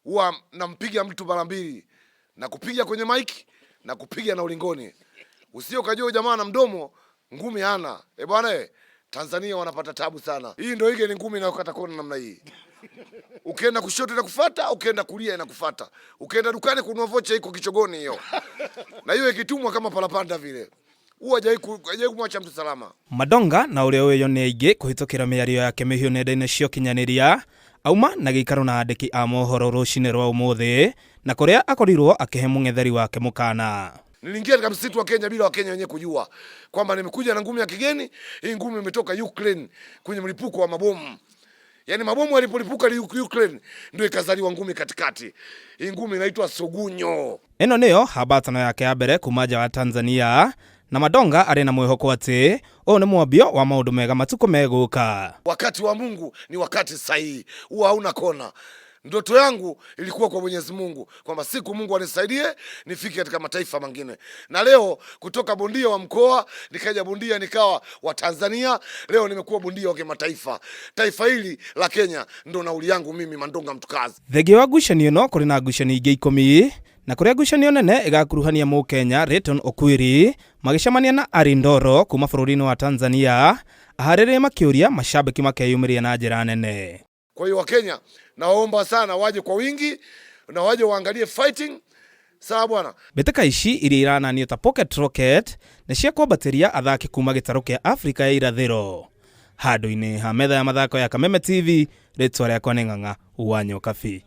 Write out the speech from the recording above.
Huwa nampiga mtu mara mbili, na kupiga kwenye mic na kupiga na ulingoni. Usio kajua jamaa na mdomo ngumi hana. Eh bwana eh, Tanzania wanapata tabu sana. Hii ndio ile ni ngumi inayokata kona namna hii. Ukienda kushoto inakufuata, ukienda kulia inakufuata. Ukienda dukani kununua vocha iko kichogoni hiyo. Na hiyo ikitumwa kama parapanda vile. Huwa hajawahi kumwacha mtu salama. Mandonga na ũrĩa ũĩyo nĩ aingĩ kũhĩtũkĩra mĩario yake mĩhiũ nenda-inĩ cia ũkinyanĩria auma na gĩikaro na andĩki a mohoro rũcinĩ rwa ũmũthĩ na kũrĩa akorirwo akĩhe mũng'etheri wake mũkana. Niliingia katika msitu wa Kenya bila Wakenya wenyewe kujua kwamba nimekuja na ngumi ya kigeni. Hii ngumi imetoka Ukraine kwenye mlipuko wa mabomu. Yaani mabomu yalipolipuka Ukraine ndio ikazaliwa ngumi katikati. Hii ngumi inaitwa sogunyo. Ĩno nĩyo hambatano yake ya mbere kuma nja wa Tanzania na Mandonga arĩ na mwĩhoko atĩ ũyũ nĩ mwambio wa maũndũ mega matukũ megũka. Wakati wa Mungu ni wakati sahihi, huwa hauna kona. Ndoto yangu ilikuwa kwa Mwenyezi Mungu kwamba siku Mungu anisaidie nifike katika mataifa mengine, na leo kutoka bondia wa mkoa nikaja bondia nikawa wa Tanzania, leo nimekuwa bondia wa kimataifa. Taifa hili la Kenya ndo nauli yangu mimi Mandonga Mtukazi. Thengia wa ngucanio ĩno kũrĩ na ngucanio ingĩ 10 na kũrĩa ngucanio nene ĩgakuruhania mũkenya Rayton Okwiri magĩcemania na Ali Ndoro kuma bũrũri-inĩ wa Tanzania aharĩrĩria makĩũria macambĩki makeyumĩria na njĩra nene. Kwa hiyo Wakenya nawaomba sana waje kwa wingi na waje waangalie fighting. Sawa bwana. Mbĩtĩka ici iria irananio ta Pocket Rocket nĩ cia kwambatĩria athaki kuma gĩtarũ kĩa Afrika ya irathĩro. Handũ-inĩ ha metha ya mathako ya Kameme TV, rĩtwa rĩakwa nĩ Ng'ang'a wa Nyokabi.